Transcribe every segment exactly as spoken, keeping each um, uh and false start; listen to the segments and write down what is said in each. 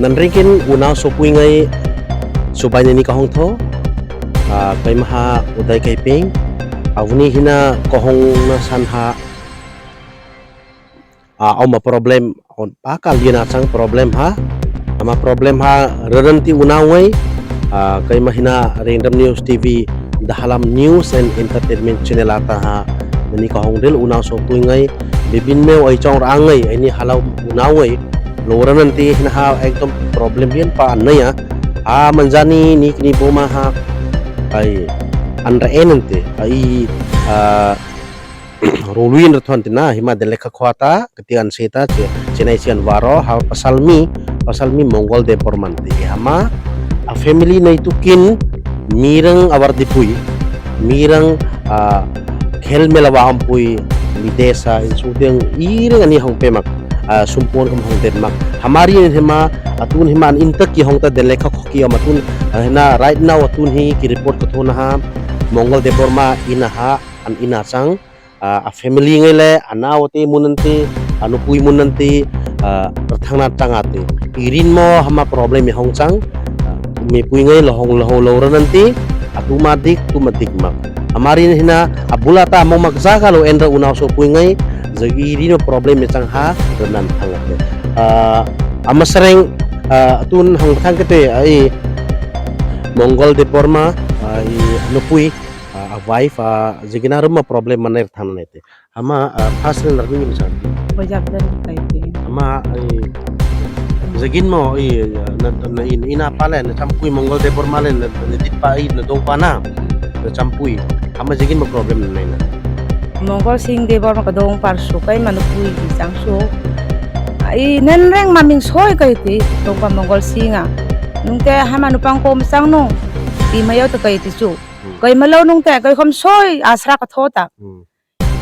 Nanrikin unau sopui ngai subai nini kahong tho, ah, kaimaha udai kaiping, aboni hina kahong na sanha, ah, oma problem, on pakal yena chang problem ha, ama problem ha, rerenti unau ngai, ah, kaima hina Rengdam News T V, Dahalam News and Entertainment Channel ata ha, nini kahong ril unau sopui ngai, bibin meu ai chong rang ngai, aini halau unau ngai, Lora nanti hina ha ekdom problem bian pa annaya. Ha manjani ni kini boma ha. Ai andra en nanti. Ai, ah, rolui andra thon tina hima de lekha khwata kati an seta che chenai chian waro ha pasalmi, pasalmi Mongol Debbarma nanti. Hama a family nai tukin mirang abar dipui. Mirang, ah, khel mela wa hampui, bidesa, insudeng, ireng ani hong pemak, ah, sumpon kam hong denmak. Hamari hema, atun hema an intak ki hong ta den lekha khoki am atun, ah, hena right now atun hi ki report ko thona ha, Mongol Debbarma ina ha, an ina chang, ah, a family ngai le, ana ote munanti, anu pui munanti, ah, thangna tanga ti. Irin mo hama problem hong chang, ah, mi pui ngai lohong lohong lo rananti, atuma dik, tuma dik mak. Amari hina, abula ta mo mak jaga lo endra unau so pui ngai, jagi rino problem chang ha, ranan thang ate. Ah, ama sereng, ah, tun hong thang kete, ai, Mongol Debbarma, ah, i, nupui, ah, a wife, ah, jigina ruma problem manai thang nete. Ama, ah, first line rami ni bwsang. Bwjak dan kaipi. Ama, ai, jagin mo, i, na, na, in, ina pale, na champui Mongol Debbarma le, na, na ditpa, i, na dongpa na, na champui. Ama jagin mo problem na, na. Mongol Singh Debbarma ka dong par su, kai manu pui di chang su. I, nen reng maming soi kai ti, dongpa Mongol Singh a. Nungte hama nupang kom chang nung, i mayo to kai ti su. Hmm. Kai malo nungte, kai khom soi, asra ka thota. Hmm.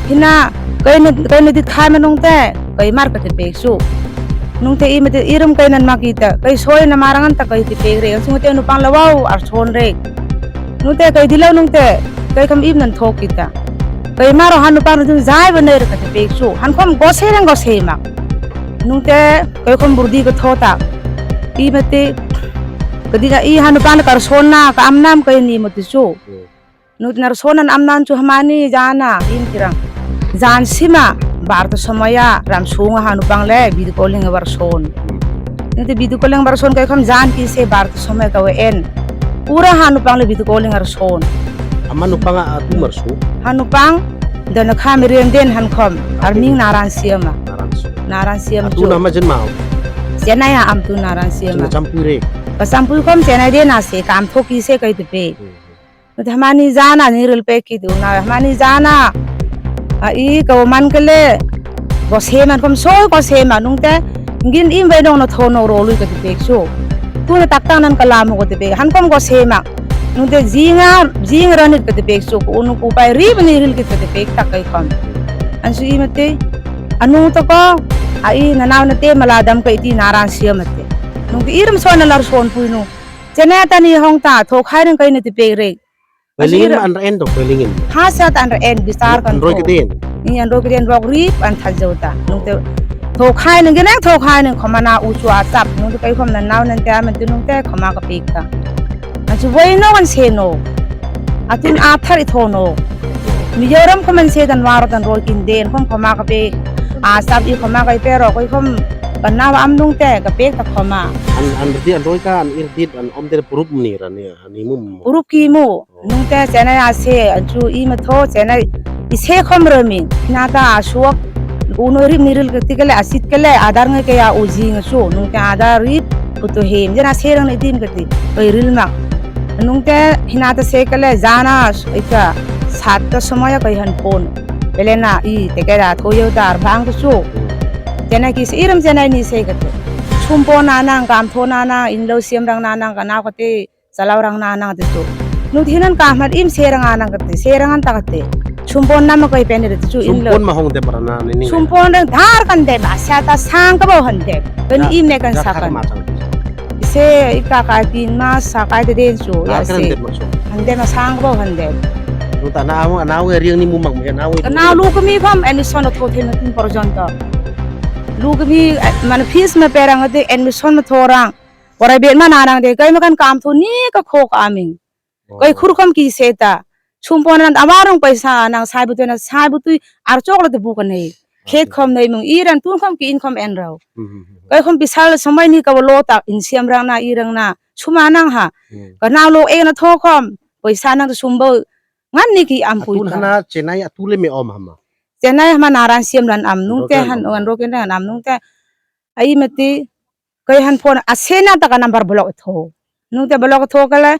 Hina, kaini, kaini dit khai ma nungte, kai mar kate pek su. Nungte i mate irum kai nan maki ta, kai soi na marangan ta kai ti pek re, sungte nu pang lawau ar son re. Nungte kai dilau nungte, kai kam ib nan thok kita. Kai maro hanu pang jung jai ba nai kate pek su. Han khom gose rang gose ma. Nungte kai khom burdi ko thota. I mate, kadina i hanu pang kar son na, ka am nam kai ni mate su. Nutnar sonan amnan chu hamani jana in tirang. Jan sima bar to somoya ram sunga hanu pangle video calling bar son. Nute video calling bar son kai kham jan ki se bar to somoya ka en. Pura hanu pangle video calling ar son. Ama nupanga atumar su. Hanu pang dana kham rem den han kham. Ar ming naran siama. Naran su. Naran siam Atu chu. Nama jen mau. Chennai ha am tu naran siama. Chuna champui re. Ka champui kham Chennai de na se kam thoki se kai tu pe. Hmm. Nute hamani jana ni ril pe ki du na hamani jana. A i ko man kele. Go se man kom so go se man nung te. Ngin im bai dong no tho no ro lui ka te pek so. Tu na tak tang nan ka lam go te pek. Han kom go se ma. Nung te jinga jing ranit ka te pek so. Ko unu ko pai ri bani ril ki ka te pek tak kai kom. An su i mate. Anu to ko. A i na nau na te mala dam ka iti naran sia mate. Nung te irum so na lar son pui nu. Chennai tani hong ta tho khai reng kai na te pek re. Pelingin Asir- ma andra en dok pelingin. Ha sa ta andra en bisar kan Android tho. Kidin. Ni andro kidin rok rip an thajau ta. Nung te tho khai nung genang tho khai nung khoma na uchu asap nung te kai khom na nau nan te amen te nung te khoma ka pik ta. Achu boi no kan se no. Atun athar i tho no. Mizoram khoman se dan waro dan roi kin den khom khoma ka pik. Asap i khoma kai pe ro koi khom kan na am nung te ka pik ta khoma. An, an rdi an roi ka an ir dit an om der proof ni ra ni, ni mum. Proof ki mu. Nung te Chennai ase, anchu i ma tho Chennai ise khom rami. Na ta asuak uno rip ni ril kati kale asit kale adar ngai kaya uji ngasu. Nung te adar rip kutu hem. Jena serang ni dim kati. Oi ril mak. Nung te hina ta se kale jana ika sat ta somoya kai han phone. Bele na i te kera thoyo tar bang tu su. Chennai ki se iram Chennai ni se kati. Sumpo na nang kam tho na nang inlo siam rang na nang ka na kati. Chalao rang na nang te chu. Nung thinan ka hmat im se rang anang kate, se rang an ta kate. Sumpon nama kai pen re chu in lo. Sumpon ma hong de para na ni ni. Sumpon rang dhar kan de ma sa ta sang ka bo han de. Kan im ne kan sa kan. Se i ka ka tin ma sa kai de den chu ya se. Han de ma sang ka bo han de. Nung ta na awo na awo riang ni mu mang me na awo. Na lu kami kham admission tho the na tin porjonto. Lu kami, eh, mane fees ma perang de admission ma tho rang. Private ma narang de, kai makan kam thu ni ka khok aming. Kai khurkhom ki seta. Sum pon nan ama rong paisa nang sai butui na sai butui ar chok le buka nei. Khet khom nei mung i ran tun khom ki in khom en rau. Kai khom bisal somai ni ka lo ta in siam rang na i rang na. Suma nang ha. Ka na lo e na tho khom. Paisa nang sum bo. Ngan ni ki am pui Atun ta. Hana Chennai atu le me om hama. Chennai hama naran siam ran am nung te Roken han am. Wan roken ran am nung te. Ai mati. Kai han phone a sena ta ka number block tho. Nung te block tho kala.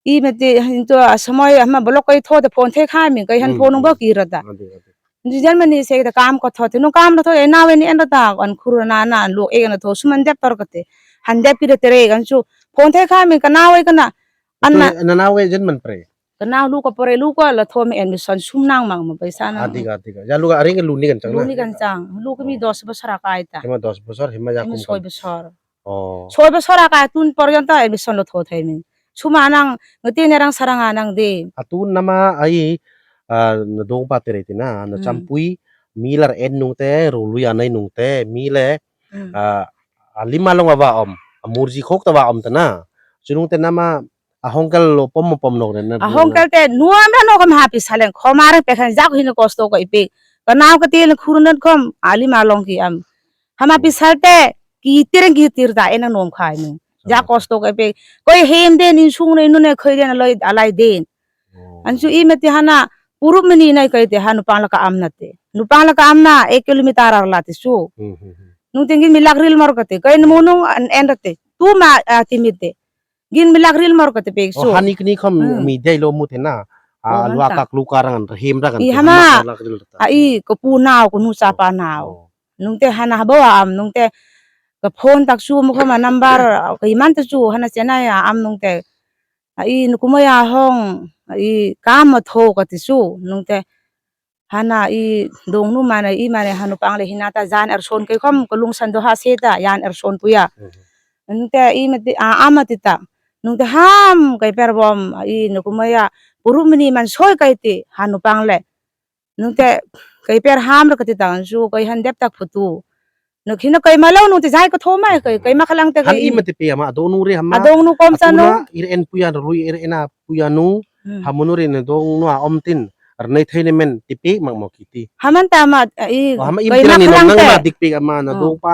I mati hin to a samay hama block kai tho te phone the khai mi kai han phone nung bo ki rata. Adi, adi. Ni jan mani se ta kam ko tho te nung kam tho e na we ni en ta an khuru na na lo e na tho suman dep tor kate. Han dep ki te re gan chu phone the khai mi ka na we ka na. Anna. Na na we jen man pre. Kana luko pore luko la thom admission sum nang mang mo paisa na. Adiga, adiga. Ya luga aring luni kan chang na? Luni kan chang. Luko mi dos bosor akai ta. Hima dos bosor, hima ya Hima kum soi kan? Bosor. Oh. Soi bosor akai tun porjonto admission lo tho thai mi. Suma nang ngati nerang sarang anang de. Atun nama ai, ah, na dong pa tere tina, na Hmm. Champui, milar en nung te, rului anai nung te, mile, Hmm. ah, alima long aba om, murji khok ta ba om ta na. Chunung te nama Ahongkel lo pom mo pom nok re na. Ahongkel te nuam ra nokom hapi saleng khomar pekhan jak hino kosto ko ipi. Kanao ke til khurunat khom ali ma long ki am. Hama pi salte ki tireng ki tir da ena nom khai ni. Ja kosto ko ipi. Koi hem de nin sung ne nune khoi de na loi alai den. Ansu i meti hana purup meni nai kai te hanu pangla ka amna te. Nu pangla ka amna ek kilometer ar la te su. Nung tingin milak ril mor kate. Kai nung nung en rate. Tu ma timit te. Gin milak ril mor kate pek Oh, su. Hani kni khom Hmm. Mi dai lo mu te na. Oh, Ah, lua hanta. Kak lu karang an him ra kan I te hama. Hama milak ril ta. A i ko pu nao ko nu chapa nao. Oh. Nung te hana habo am nung te ka phone tak su mu khoma number ka iman te su hana chena ya am nung te. A i nukumaya hong a i kam tho kate su nung te. Hana i dongnu mane i mane hanu pangle hina ta jan er son kai khom kolung san doha se ta yan er son puya. Mhm. Nung te i mati a, a mati ta. Nung te ham kai per bom i nukumaya purumni man soi kai ti hanu pangle. Nung te kai per ham ra kati ta su kai han dep tak phutu. Nuk hino kai malo nung te jai ko thoma kai, kai ma khalang te Han kai i mati pe ama adong nu re hama. Adong nu kom sa Atuna nu. Ir en puya rui ir ena puya nu. Hmm. Hamunuri ne dong nua om tin. Ar nei thai ne men tipi mak mo kiti. Haman ta ma, i, Oh, hama im kai tira ma ni khalang nong te. Ma dik pi ama na Oh. Dong pa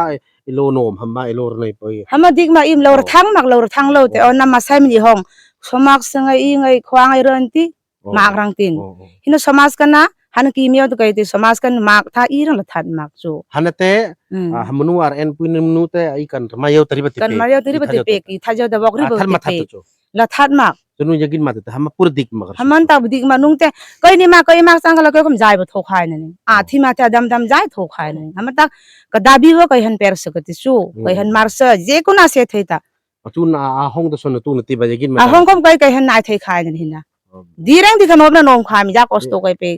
ilo nom hama ilo rnai poi. Hama dik ma im lo Oh. Thang mak lo thang lo te Oh. O nama sai mini hong. Somak sengai i ngai khwang ai ron ti. Oh. Mak rang tin. Oh, oh. Hino somas kana, hano kimio to kai ti somas kan mak tha i rang la that mak chu. Hana te, Hmm. Ah, hamunu ar en pui nu te i kan rma yo tari ba ti Kan pe. Mario tari ba Itha ti jo pe te. Ki tha jo da bok ri Ah, ba thar ti ma that pe. To chu. La that mak. Chunu yagin ma te hama pur dik ma kar Haman su. Ta dik ma nung te kai ni ma kai mak sang kala kai kom jai ba tho khai na ni. A Oh. Thi ma te dam dam jai tho khai na ni. Hama ta ka dabi ba kai han per se ka ti su. Kai han Hmm. Mar se je kuna se thai ta. Achu na a hong to son tu na ti ba yagin ma A ta. Hong kom kai kai han nai thai khai na ni na. Oh. Dirang di kan obna nom khai mi ja kosto Di- Kai pe.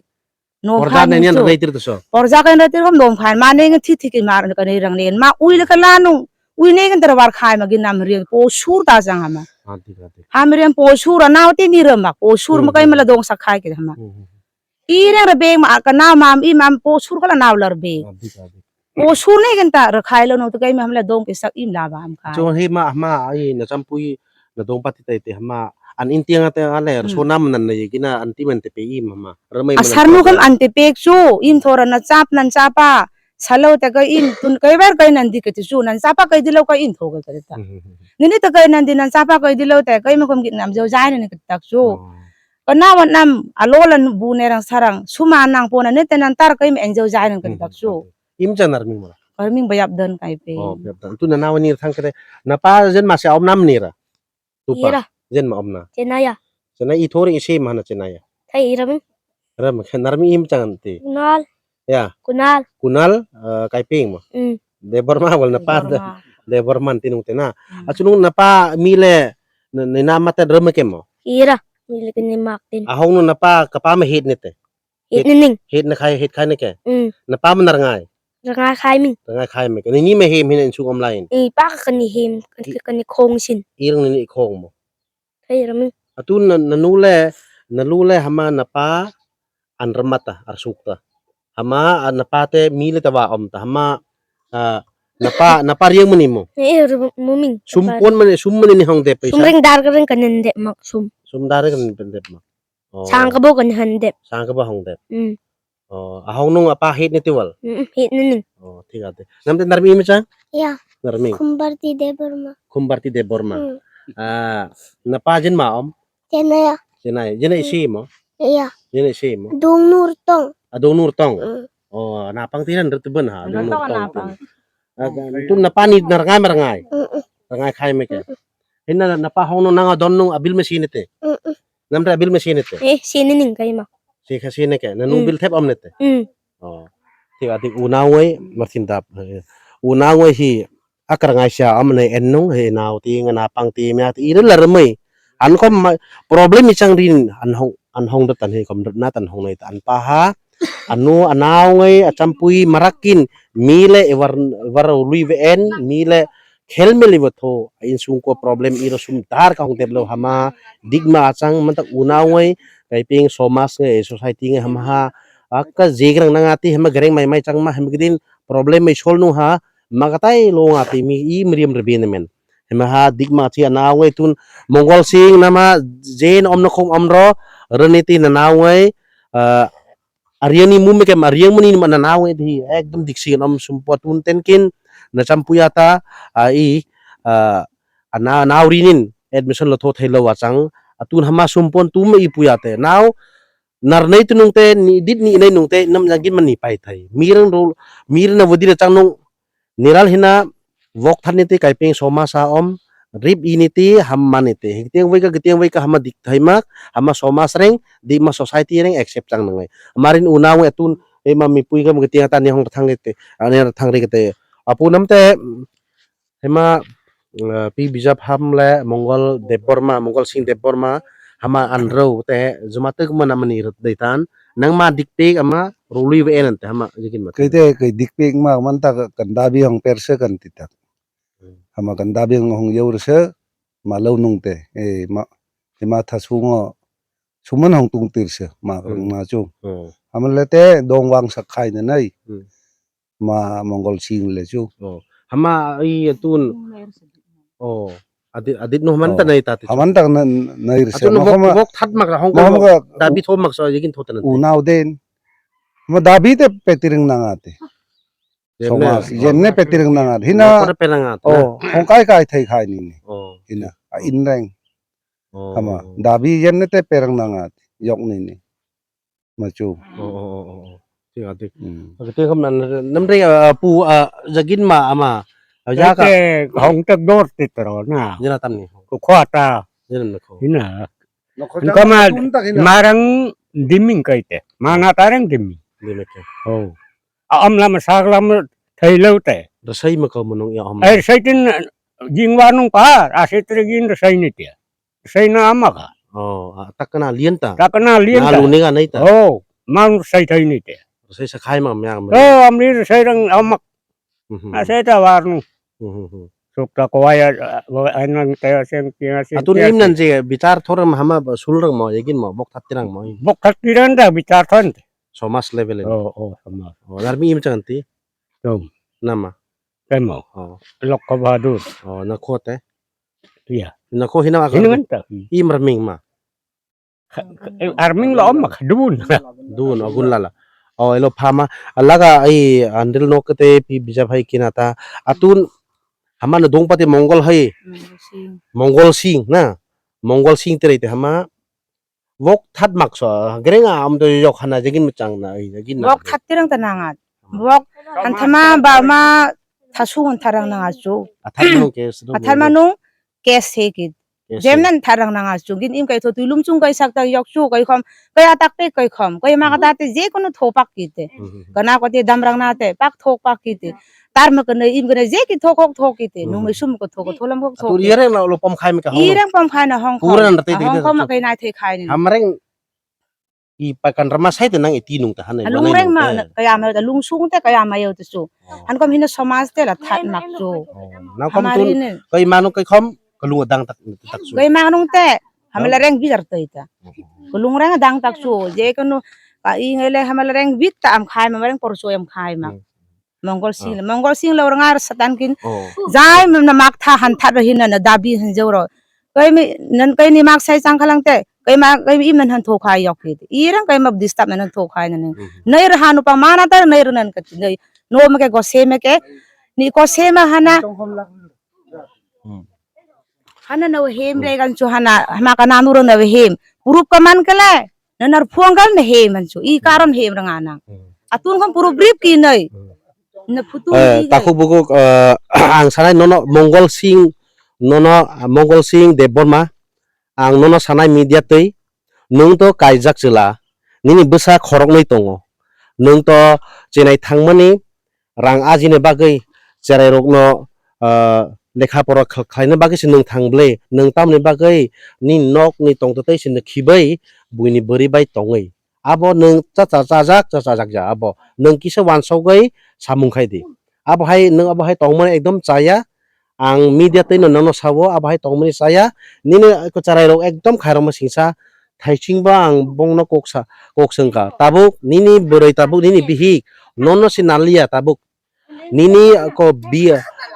Nom Porda khai ne ni nian chu. Rei tir to so. Porda kai rei tir kom nom khai ma ne thi thi ki mar ka ni rang ne ma ui le ka la nung. Ui ne kan ter war khai ma gi nam ri po sur ta jang ama. Ah, dik, ah, dik. Ham ri po sur na ti ni ram ma po sur ma Hmm, kai hmm. Ma la dong sa khai ke ma. Hmm, hmm. I reng re beng ma ka na mam i mam po sur ka la na lar be. Ah, dik, ah, dik. Po sur ne kan ta ra khai lo no to kai ma ham la dong ke sak im la ba am khai. Cho he ma ma ai na champui na dong pati tai te ma an in tiang te ale Hmm. So nam nan ne gina an ti man te pe i ma ma. Ramai A man sar nu kam an te pek chu im thora na chap nan chapa. Salo ta ka im tun kai bar kai nan di ka ti chu nan chapa kai dilo ka im tho ka ta. Hmm, hmm, hmm. Nini ta kai nan di nan chapa kai dilo ta kai ma kom git nam jo jai nan ka tak chu. Oh. Ka na wan nam alo lan bu ne rang sarang suma nang po na ne te nan tar kai ma en jo jai nan ka Hmm, tak hmm, chu. Hmm. Im cha nar ming mara. Kar ming bayap dan kai pe. Oh, bayap dan. Tu na nawa ni thang kre. Na pa jen ma se om nam ni ra. Tu pa. Ira. Jen ma om na. Chenaya. Chenaya i thori i se ma na chenaya. Thai ira ming. Ram khe nar ming im chang ti. Kunal. Ya. Kunal. Kunal, eh, kai ping ma. Mm. Debbarma wal na pa. Debbarma. Debbarma tinung te na. Mm. Achunung na pa mi le ne na ma te ram ke mo. Ira. Mi le ke ne mak tin. Ahong nu na pa ka pa ma hit ne te. Hit ni ning. Hit na khai, hit khai na ke. Mm. Na pa ma nar ngai. Rangai khai mi. Rangai khai mi. Ni ni me him hin en sung om lain. I pa ka ni him, ka ni khong sin. Irang ni khong mo. Khai ra mi. Atu na, na nu le, na lu le hama na pa an ramata ar sukta. Hama an na pa te mi le ta ba om ta. Hama, ah, Napa, napa riang mani mo? Eh, ru-, muming. Sum pon mani, sum mani ni hong dep paisa? Sum ring dar ka ring ka nin dep mak sum. Sum dar ka nin dep mak. Oh. Sang ka bo ka nin dep. Sang ka bo hong dep. Hmm. Oh, ahong nung apa hit ni tiwal? Hmm, hit ni ni. Oh, thik ate. Nam te narmi mi chang? Ya. Narmi. Khumbarti Debbarma. Khumbarti Debbarma. Hmm. Ah, napa jin ma om? Chenai. Chenai. Jene isi mo? Iya. Jene isi mo? Dong Nur Tong. Ah, Dong Nur Tong. Mm. Oh, napang tiran rutubun ha, Dong Nur Tong. Ah, tu napa ni na rangai ma rangai? Mm-mm. Rangai khai me ke. Mm-mm. Hina napa hong no nanga don nung abil me sini te. Mm-mm. Namre abil me sini te. Eh, sini ning kai ma. Sikha sini ke. Na nung bil thep om ne te. Mm. Oh. Thik ati unawai martin dap. Unawai hi akar ngaisa amne ennung he nau ti ngana pang ti mya ti ira larmai. An kom ma-, problem i chang rin an hong, an hong da tan he kom na tan hong nai tan pa ha. Anu anau ngai achampui marakin mile evar, evar lui ve en mile khel meli bo tho insung ko problem iro sum dar ka hong tep lo hama digma achang man ta unau ngai kaiping somas ngai society ngai hama ha. Akka jegrang nang ati hema gereng mai mai changma hem gidin problem mai sol nung ha magatai lo ati mi i mriam rbi ne men. Hema ha dikma chi ana ongoi tun Mongol Singh nama jen om nokhom omro rwniti na na ongoi, ah, ariani mumike ma riang muni ma na na ongoi di ekdom diksi om sumpo tun tenkin na champuya ta, ah, i, ah, na na urinin admission lo tho thailo wachang, ah, tun hama sumpon tum i puya te nau Narnai tunung te ni dit ni inai nung te nam jagin mani pai thai. Mirang ro, mirna wadi rachang nung niral hina wok tharni te kaipeng soma sa om rip ini te ham mani te. Hingteng wai ka giteng wai ka hama dik thai mak, hama soma sreng, di ma society reng accept chang nangai. Marin unang etun e ma mi pui gam giteng ta ni hong thang te, ani thang ri te. Apu nam te Hema, eh, Pi Bijap Ham le Mongol Debbarma, Mongol Singh Debbarma, hama anrw te juma twk mana mani rwt dai tan. Nang ma dik pik ama rului be en te hama jikin ma. Kei te kei dik pik ma man ta kan dabi hong per se kan ti tak. Hmm. Hama kan dabi hong hong yau se ma lo nung te. Eh, ma, hema tha sungo suman hong tung tir se ma, hmm, ma chu. Hmm. Hama le te dong wang sak khai na nai. Hmm. Ma Mongol Singh le chu. Oh. Hama i tun. Oh. Adit, adit no man ta nai ta ti. Haman ta na, nai rse. Atun bok, bok that mak hong ko. Dabi tho mak so yegin tho ta na. Unau den. Ma dabi te petireng nang ate. Jenne. Somas, jenne petireng nang ate. Hina. Kore perang ate. Oh, hong kai kai thai khai ni ni. Oh. Hina. A inreng. Oh. Hama. Dabi jenne te perang nang ate. Yok ni ni. Machu. Oh, oh, oh, oh, oh. Thik a, thik. Hmm. Ake te kam nan, nam re, ah, pu, ah, jagin ma ama. Ah, ya ka. Te hong te dor ti tro na. Jena tam ni. Ko khwa ta. Jena na ko. Ina. Nokho. Ko ma, tun ta kina. Marang diming kai te. Mana tarang diming. Diming ke. Oh. A am lam sak lam thai lo te. Rasai ma ko monong ya am. Ai sai tin jing wa nung pa, a sai tre jin rasai ni te. Sai na ama ka. Oh, ah, tak kana lien ta. Tak kana lien ta. Na lu ni ga nai ta. Oh, mang sai thai ni te. Sai sa khai ma mya ma. Oh, amri sai rang ama. Mhm. A sai ta war nu. Mhm, mhm. Suk ta ko ya, ah, ai nang te sen ki na sen. Atun ki im nan je bichar thor ma hama sul rang mo, yegin mo, bok that tirang mo. Bok that tirang da bichar thon. Somas level. Oh, oh, somas. Oh, dar mi im chang ti. Tom. Nama. Temo. Oh. Lokko Bahadur. Oh, na khote. Iya. Na kho hina akar. Hina kan ta. I marming ma. Arming lo om ma dun. Dun agun lala. Oh, elo phama. Alaga ai andil nok te pi bija bhai kina ta. Atun hama no dong pati Mongol hai. Mongol Singh. Mongol Singh na. Mongol Singh tere te hama. Wok that mak so. Greng a am to yok hana jegin mchang na ai jegin na. Wok that tirang ta nangat. Wok anthama ba ma thasu an tharang nang achu. Athar manung ke sedung. Athar manung ke se ki. Ke se. Jem nan tharang nang achu. Gin im kai tho tui lum chung kai sak tak yok chu kai khom. Kai atak pe kai khom. Kai ma kata te je kono tho pak ki te. Hmm, hmm, hmm. Kana ko te dam rang na te pak thok pak ki te. Tar ma kana im kana je ki thok hok thok ki te. Hmm. Nung mai sum ko thok ko tholam ko thok. Atur ki. Iyareng na lo pom khai mi ka hong. Iyareng pom khai na hong khom. Pura nan te te hong te khom te. Kai nai thai khai ni. Hamreng I pakan rama sai te nang iti nung ta hanai. Lungreng ma kaya ma ta lungsung te kaya ma yau te su. Oh. Han kom hino somaj te la that mak su. Oh. Nang kom tun kai manu kai khom kalung dang tak tak su. Kai manu te hamela reng bijar te ita. Oh. Kalung reng dang tak su je kanu ka i ngele hamela reng bit ta am khai ma reng por su am khai ma. Hmm. Mongol Singh, Mongol Singh lo rwnga satan kin. Oh. Jai mna mak tha han tha ro hin na dabi hin joro. Kai mi nan kai ni mak sai chang khalang te. Kai ma kai mi man han tho khai yok hi. I rang kai ma disturb nan tho khai nan. Mhm. Nei ra hanu pa mana ta nei ra nan ka nei. No ma ke go se ma ke. Ni ko se ma hana. Hmm. Hana no hem re gan chu hana hama ka nanu ro no hem. Purup ka man kale. Nanar phuang gal na hem han chu. I karon hem rang anang. Hmm. Atun khon purup rip ki nei. Hmm. Na phutu Eh, ni takhuk bukuk, eh, ang sanai nono Mongol Singh, nono Mongol Singh Debbarma, ang nono sanai media twi, nwng to kaijak chwla, nini bwsa khoroknwi tongo, nwng to chenai thangmani, rang ajini bagwi cherairokno, ah, lekha pora khl-, khlaina bagwi se nwng thang bwle, nwng tamoni bagwi nini nokni tongtwtwi se nwng khibai buini bwrwi bai tongwi. Abo nwng cha cha chajak cha chajak ya abo. Nwng kisa wansogwi samung khai di. Abo hai nwng abo hai tongmani ekdom chaya. Ang media twi no nono sabo abo hai tongmani chaya. Nini kwcharairok ekdom khairokma singsa. Thaichingbo ang bongno kok sa, kok swngkha. Tabuk nini bwrwi, tabuk nini bihik, nono se naliya tabuk. Nini ko bi,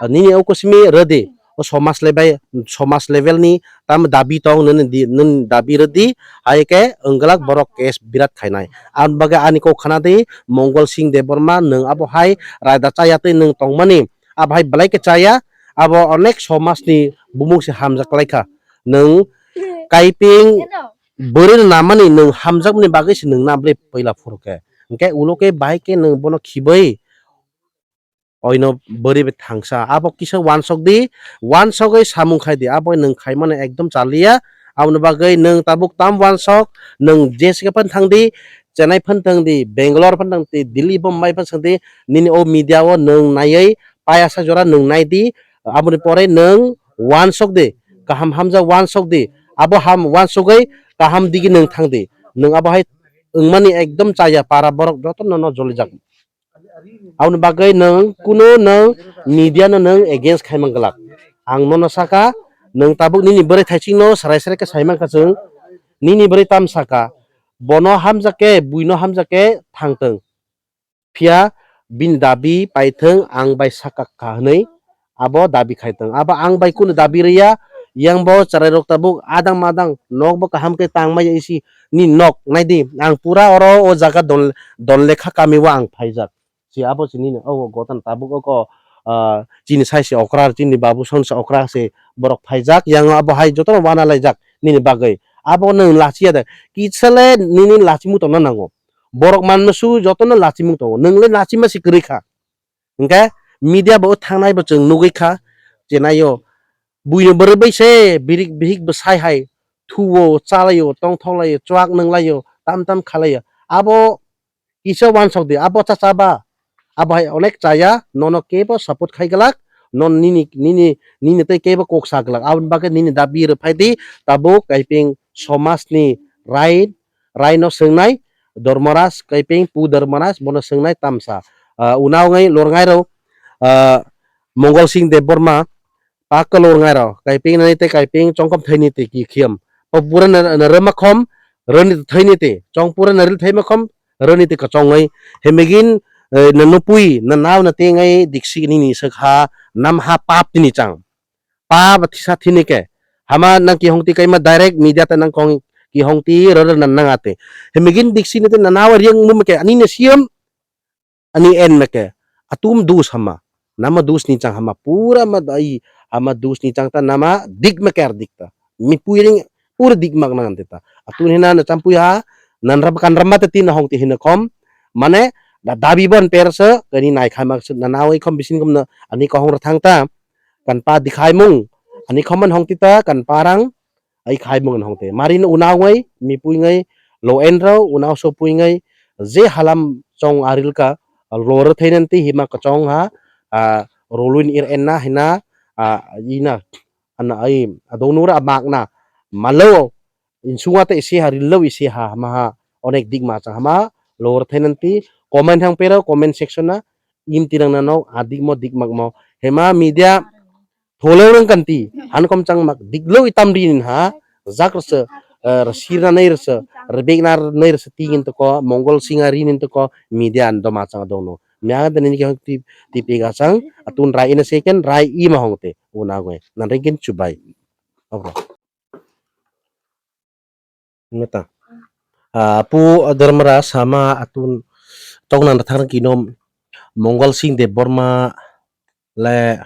nini o kusimi rwdi. O somas level, somas level ni tam dabi tong nini di, nini dabi rwdi. Hai khe wngglak borok case birat khainai. Ang bagwi ani kok khana di, Mongol Singh Debbarma, nwng abo hai raida chaya twi nwng tongmani. Abo hai belai khe chaya, abo onek somas ni bumung se hamjak lai kha. Nwng kaiping bwrwi no namani nwng hamjakmani bagwi se nwng na bwle puila phuru khe. Hwnkhe ulo khe bahai khe nwng bono khibai oino bwrwi bai thangsa. Abo kisa wansok di, wansogwi samung khai di. Abo nwng khaimano ekdom chaliya. Aboni bagwi nwng tabuk tam wansok, nwng jesike phan thang di, Chennai phan thang di, Bangalore phan thang di, Delhi, Bombay phan thang di, nini o media o nwng naiwi payasa jora nwng nai di. Aboni pore nwng wansok di, kaham hamjak wansok di. Abo ham wansogwi kaham digi nwng thang di. Nwng abo hai wngmani ekdom chaya, para borok joto nono jolijak. Aboni bagwi nwng kunu nwng media no nwng against khai man glak. Ang nono saka, nwng tabuk nini bwrwi thaiching no sarai sarai khe sai man kha chwng. Nini bwrwi tam saka, bono hamjak khe, buino hamjak khe thang tong. Phiya bini dabi paithwng ang bai saka kha hwnwi abo dabi khai tong. Abo ang bai kunu dabi rwya, yang bo chwrairok tabuk adang madang nok bo kaham khe tangmaya isi ni nok nai di. Ang pura oro o jaga don, don lekha kami o ang phaijak. Si abo si nini o gotan tabuk o ko, ah, chini sai se okra, chini babu son se okra se borok phaijak, yang abo hai jotono wana laijak nini bagwi. Abo nwng lachiya de. Kisa le nini lachimung tongna nango. Borok manma su jotono lachimung tongo. Nwng le lachima si kwrwi kha. Hwnkhe media bo thangnai bo chwng nugwi kha, chenaio. Buino bwrwi bai se birik bihik bwsai hai thuo, chalaio, tongthok laio, chuak nwng laio, tam tam khalaio. Abo kisa wansok di, abo cha cha ba. Abo hai onek chaya, nono kebo support khai glak, non nini, nini, nini tei kebo kok sa glak. Aboni bagwi nini dabi rwphai di, tabuk kaiping somajni rai, raino swngnai, Dharmaraj, kaiping pu Dharmaraj, bono swngnai tamsa. Ah, unau ngai lor ngai rw, ah, Mongol Singh Debbarma, pa kwlwrwngnai rok, kaiping nani tei kaiping chongkhom thaini twi ki khiyam. O pura na, na rwma khom, rwni twi thaini twi, chong pura na ril thaima khom, rwni twi kwchongwi. Hemegin, eh, na nupui, na nao na tengai diksi nini swkha, nam ha pap tini chang. Pap thisa thini ke. Hama nang kihong ti kaima direct media ta nang kong kihong ti rwrwna nang ate. Hemegin diksi ni twi na nao riang mum ke, ani ne siyam, ani en meke, atum dus hama, nama dus ni chang hama, pura ma dai, hama dus ni chang ta nama dik meker dik ta, mi puiring pura dik mak nang ante ta, atun hina na champui ha, nan rab kan ramba te tin hong ti hina khom, mane da dabi bon per se, kani nai khai mak se, na nawi khom bisin khom na, ani kahong ra thang ta, kan pa dikhai mung, ani khom man hong ti ta, kan parang, ai khai mung hong te. Mari no unau ngai, mi pui ngai, lo en rau, unau so pui ngai, je halam chong aril ka, lo rwthai nan ti hima kachong ha, a, rolwin ir en na hina, a, ina, ana ai, adong nur a mak na, malo, insung ate isi ha, ril lo isi ha, ma ha, onek dik ma chang hama, lo rwthai nan ti, comment hang pero, comment section na, im tirang na nok, adik mo, dik mak mo, hema media, Thole rwng kan ti, hankom chang mak diklo itam ri nin ha, jak rwse, eh, sirna nei rwse, rebekna nei rwse ti gin toko, Mongol Singha ri nin toko, media an doma chang dong no. Mya de nini ke hong ti, ti pe ga chang, atun rai ina second, rai i ma hong te. Una gwe. Nan ring kin chubai. Abro. Meta. Ah, pu Dharmara sama atun tong nan thang kino Mongol Singh Debbarma le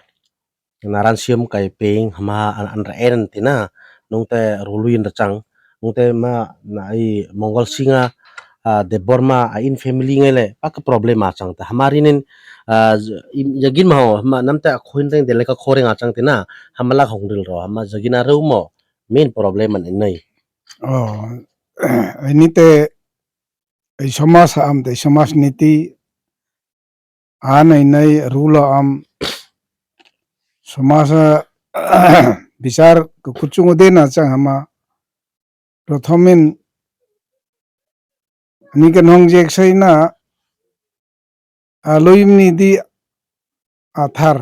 Naran Siyam kai peng hama an, an ra eren tina nung te rului in rachang nung te ma na i Mongol Singh a, ah, Debbarma a in family ngai le pak problem a chang ta hama rinin, ah, yagin ma ho hama nam te a khoin reng deleka khoreng a chang tina hama lak hong ril ro hama jagin a reu mo main problem an inai. Oh, ini te i somas am te somas niti anai nai rulo am somasa bichar kuchungo de na chang hama prothomin nike nong jek sai na alui mni di athar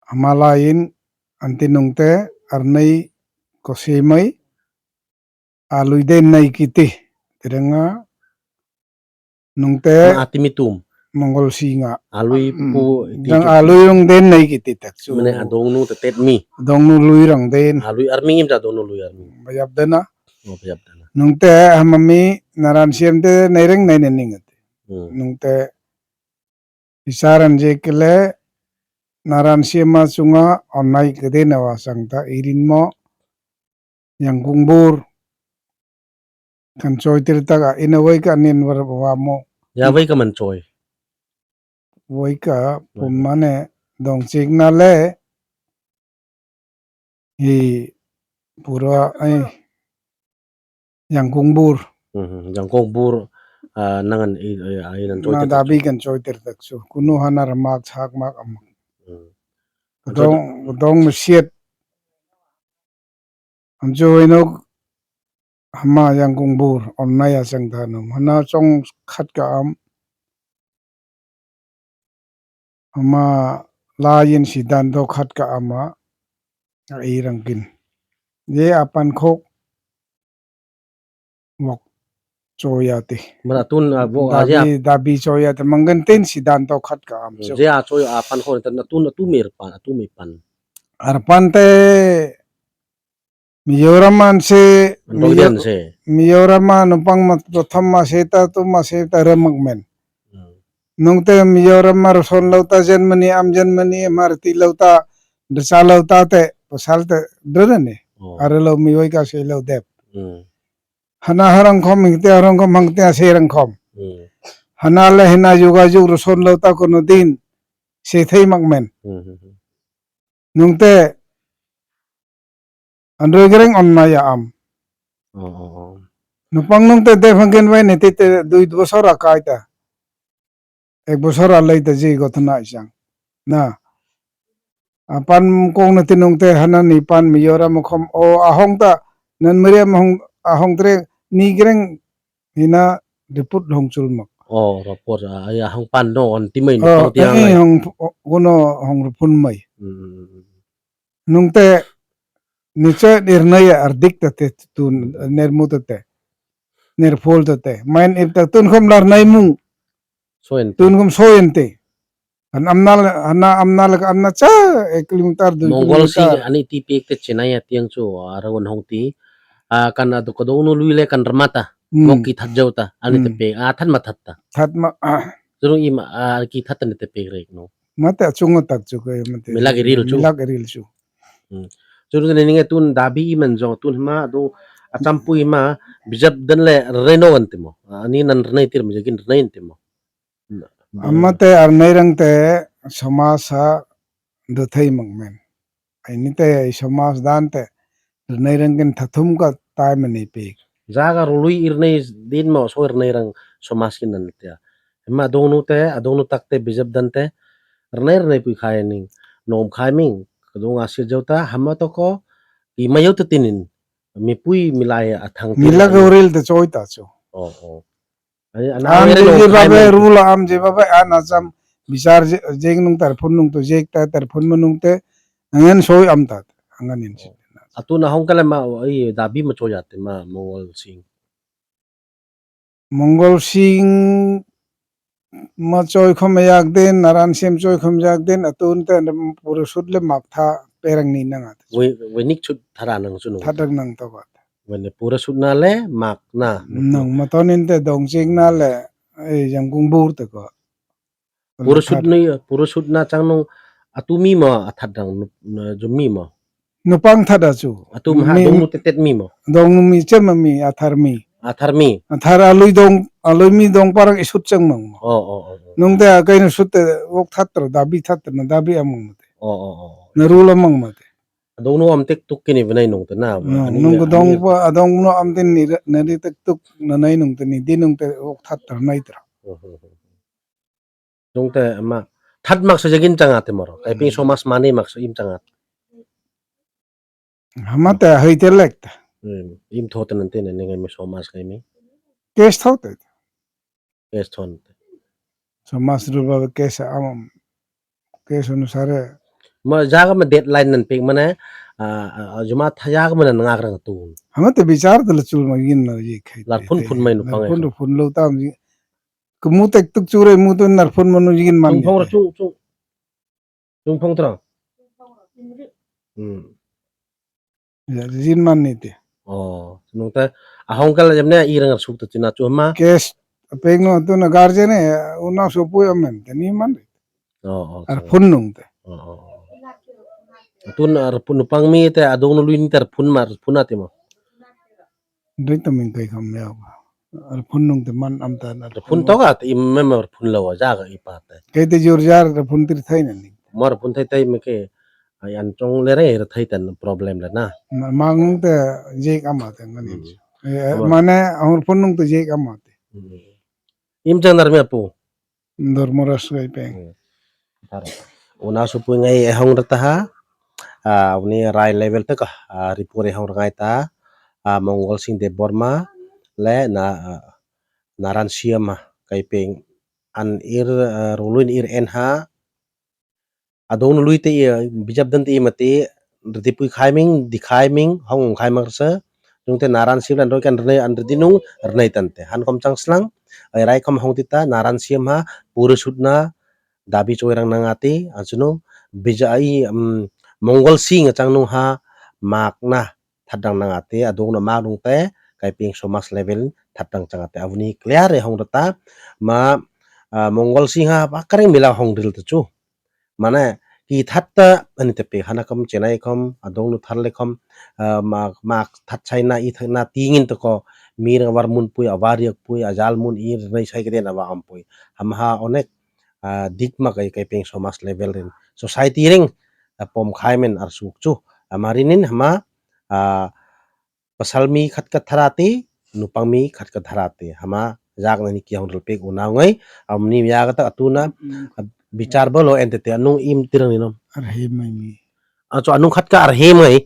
hama lain anti nungte arnai kosimai alui de nai kiti terenga nungte atimi tum Mongol Singh a alui pu dang alui rong de nai kiti tak chu mane adong nu te tet mi adong nu lui rong de alui armi im ta adong nu lui armi bayap de na. Oh, bayap de na. Nungte hamami Naran Siyam te naireng nai nani ngate. Hmm. Nungte Bicharan je kele Naran Siyama chunga onnai kede na wasang ta irinmo yangkung bur kan choi tir taga ina wai ka nin war wamo. Ya wai ka man choi. Wai ka pum mane dong chik na le i pura ai yangkung bur. Mhm, yangkung bur, ah, nangan i, i, i, nan choi na tir dabi tak kan choi tir tak su. Kunu hana ramak sak mak am. Hmm. Dong, dong mesiet. Am choi nok hama yangkung bur onnai asang dhanum. Hana chong khat ka am. Ama layen siddhanto khat ka ama i rangkin. Je apan khok wok choyate. Mara tun, ah, bo, ah, je dabi, ap- dabi choyate manggen ten siddhanto khat ka am. Hmm, so je a choy apan khok tan tun, tu mir pan, tu mi pan. Arpan te Mizoram man se, Mizo-, Dogdian se. Mizoram ma nupang ma prothom ma se ta tu ma se ta remak men. Hmm. Nung te Mizoram ma roson lau ta Germany, am Germany, ma reti lau ta, desa lau ta te, pasal te, dere ne. Oh. Are lau miwai ka se lau dep. Hmm. Hana harang khom, hingte harang khom, hangte ase rang khom. Hmm. Hana le hina yoga yug roson lau ta kono din, se thei mak men. Hmm, hmm, hmm. Nung te Androigreng onnaya am. Oh, oh, oh. Nupang nung te dep hangken bai ne te te dui bosor akai ta. Ek bosor alai ta je gotna isang. Na. Apan kong na tinung te hana ni pan Mizoram khom o ahong ta nan meriam ahong, ahong tre ni greng hina report hong chul mak. Oh, report, ah, ya hong pan no on timai no. Oh, pang tiang eh, ai. Hong, o, gono hong rupun mai. Hmm. Nung te niche nirnaya ardik ta te tu nermu ta te. Nerphol ta te. Main ip ta tun khom lar nai mung. Soyen te. Tun khom soyen te. An amna, ana amna lek amna cha ek kilometer, dui kilometer. Mongol Singh ani ti pek te chenai ya tiang chu aro wan hong ti. A kan adu kodong no lui le kan rmata. Hmm. Mok ki that jau ta ani te pek a that ma that ta. That ma, ah. Juru i ma a ki that ta ni te pek rek no. Mate achungo tak chu ko mate. Milak ril chu. Milak ril chu. Hmm. Juru ni ninge tun dabi i man jong tun ma do achampui ma bijap den le reno antimo. Ani nan rnai tir mo jagin rnai antimo. Amma te arnai rang te somasa dwthai mangmen. Aini te somas dan te rwnai rang kin thathum ka tai mani pik. Jaga rului irnai din mo so rwnai rang somas kin nan tia. Hima dongnu te adongnu tak te bijap dan te rwnai rwnai pui khai ning nom khai ming dong asir jauta hama to ko imayo te tinin mipui milai athang tinin. Mila gauril te choi ta chu. Oh, oh. Ani, ani ang awere je no je babe khai rule am je babe an acham bichar je, jeng nung tar phun nung to jek ta tar phun ma nung te angen soi am ta angen in. Oh. Atu na hong kala ma, i, dabi ma choya te ma Mongol Singh. Mongol Singh Ma choi khom yak din, naran sim choi khom yak din, atun te pura sut le mak tha perang ni nang at. Wai, wai nik chut thara nang chunu. Thadang nang to bat. Wai ne pura sut na le mak na. Nang ma ton in te dong chik na le, ei jang kung bur te ko. Pura sut ni, pura sut na chang nung atumi ma athat dang jumi ma. Nupang thada chu. Atum ha mi dong nu tetet mi mo. Dong nu mi chem mi athar mi. Athar mi. Athar alui dong, alui mi dong parang isut chang mang mo. Oh, oh, oh, oh. Nung te akai nu sut te wok thatra, dabi thatra na dabi amang mate. Oh, oh, oh. Na rule amang mate. Dong nu am tek tuk kini benai nung te na. Nung, ani nung mi, dong ani pa, adong nu am tin ni re, na ri tek tuk na nai nung te ni di nung te wok thatra nai tra. Oh, oh, oh. Nung te ma that maksa jagin chang ate moro. Kaiping somas mani maksa im chang at. Hama te hai te lek ta. Hmm. Im tho te nan te ne ngai mi somas kai mi. Kes thau te. Kes thon te. Somas ru ba kes amam. Kes onusare. Ma jaga ma deadline nan pek mane, ah, ah, juma tha jaga ma nan ngak rang tu. Hama te bichar te le chul ma yin na ye khai. Lar phun phun mai nu phang phun ai. Phun lo tam. Kemu tek tuk churai mu tu nar phone manu jigin man. Chungphong ro, chung, chung. Chungphong tro. Hmm. Ya, jin man ni te. Oh, nung ta ahong kala jemne i rang suk ta china chu ma. Case pek no tu na guardian e una so pui amen te ni man. Oh, oh. Ar phone nung te. Oh, oh, oh. Tun ar phone pang mi te adong no luin tar phone mar phone ate mo. Dui to min kai kham ya ba. Ar phone nung te man am ta na. Phone to ga te im mem ar phone lo ja ga i pa te. Kai te jor jar ar phone tir thai na ni. Mar phone thai thai me ke ai an chong le re re thai tan problem le na. Ma, mang nung te jek ama te ngani. Hmm. Eh, ama. Mane ang phone nung te jek ama te. Hmm. Im chang dar me apu. Dormoras gai peng. Hmm. Thar. Una supui ngai ehong rata ha. Ah, uni rai level tak ah, ripur ehong rangai ta. Ah, Mongol Singh Debbarma le na, ah, Naran Siyama kai peng an ir, ah, ruluin ir en ha. Adong lui te iya bijap dan te iya mati ripui khai ming di khai ming hong khai mak se. Jung te Naran Siyam dan roi kan rnai an ridi nung rnai tan te. Han kom chang slang, ai rai kom hong tita, Naran Siyam ha, pura sutna, dabi choi rang nang ati, achunung, bija ai, um, Mongol Singh achang nung ha, mak na, thadang nang ati, adung no mak nung te, kai ping somas level, thadang chang ati, abuni clear e hong rata, ma, ah, Mongol Singh ha, ba kareng mila hong ril te chu. Mane, ki thatta ani tepe hana kom chenai kom, adong nu tharle kom, ah, ma, ma that chai na i thak na tingin to ko, mir war mun pui, abar yak pui, ajal mun i rnai sai kede na wa am pui. Ham ha onek, ah, dik ma kai kai peng somas level rin. Society ring, ah, pom khai men ar suk chu. Amari nin hama, ah, Pasal mi khat ka tharati, nupang mi khat ka tharati. Hama jak nani ki hong ril pek una ngai, amni ya kata atuna, hmm, bichar bolo ente te anung im tirang ni nom. Arhe mai mi. Acho anung khat ka arhe mai,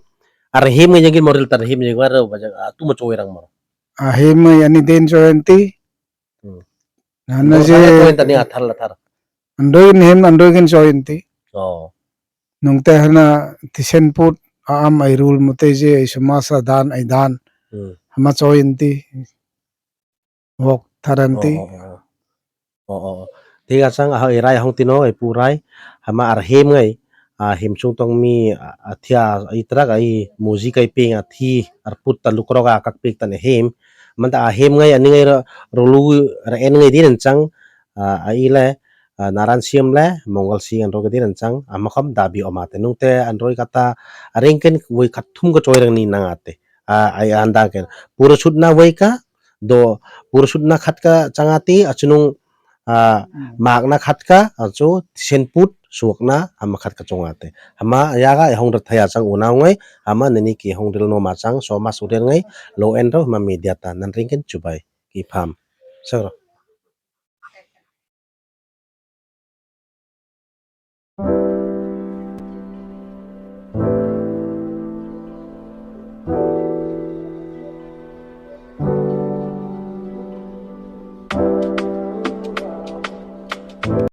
arhe mai jengin moril tar hem jeng waro bajak atu mo choi rang mo. Arhe mai ani den joyenti. Hmm. Nana je joyenti ni athar la thar. Andoi ni hem andoi gin joyenti. Oh. Nung te hana tisen put a am ai rul mute je ai sumasa dan ai dan. Hmm. Hama chointi. Wok tharanti. Oh, oh, oh. Oh, oh, oh. Thik achang ah, rai hong tino, ai pu rai. Hama ar hem ngai. Ah, hem chung tong mi, ah, athia itrak ai muji kai ping athi ar put ta lukrok a kak pik ta ne hem. Manta a hem ngai ani ngai ro, rolu ra en ngai din chang. Ah, ai le. Ah, Naran Siyam le Mongol Singh andro ke din chang amakham dabi oma te nung te andro kata ringken woi khat thum ko choi rang ni nang ate. Ah, ai anda ke pura sut na woi ka do pura sut na khat ka chang ati achunung, ah, hmm, mak na khat ka achu sen put suak na ama khat ka chong ate. Ama yaga e hong thaya chang una ngai ama nini ki hong ril no ma chang so ma su rel ngai lo en ro ma media ta nan ringken chubai ki pham. Sero.